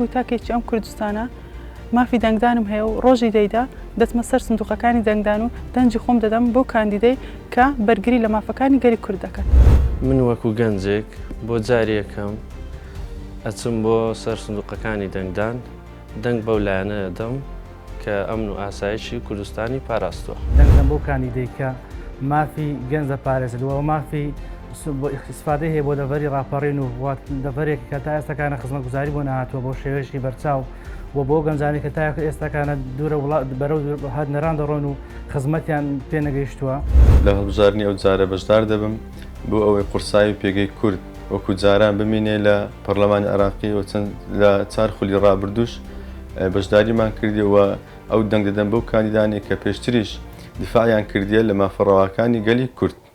وەکو تاکێکی ئەم کوردستانە مافی دەنگدانم هەیە و ڕۆژی دەیدا دەچمە سەر سندوقەکانی دەنگدان و دەنگی خۆم دەدەم بەو کاندیدەی کە بەرگری لە مافەکانی گەلی کورد دەکات. من وەکو گەنجێک بۆ جاری یەکەم ئەچم بۆ سەر سندوقەکانی دەنگدان، دەنگ بەو لایەنە دەدەم کە ئەمن و ئاسایشی کوردستانی پاراستووە. دەنگ دەم بەو کاندیدەی کە مافی گەنج دەپارێزێت و مافی ئیسفادەی هەیە بۆ دەڤەری ڕاپەڕین و دەڤەرێک کە تا ئێستاکانە خزمەتگوزاری بۆ نەهاتووە بۆ شێوەیەکی بەرچاو و بۆ گەنجانی کە تا ئێستاکانە دوورە وڵات بەرەو هەنەران دەڕۆن و خزمەتیان پێ نەگەیشتووە. لە هەڵبژاردنی ئەو جارە بەشدار دەبم بۆ ئەوەی قورسایی و پێگەی کورد وەکو جاران بمینێ لە پەرلەمانی عێراقی و چەند لە چار خولی ڕابردووش بەشداریمان کردیە و ئەو دەنگ دەدەم بەو کاندیدانەی کە پێشتریش دیفاعیان کردیە لە مافە ڕەواکانی گەلی کورد.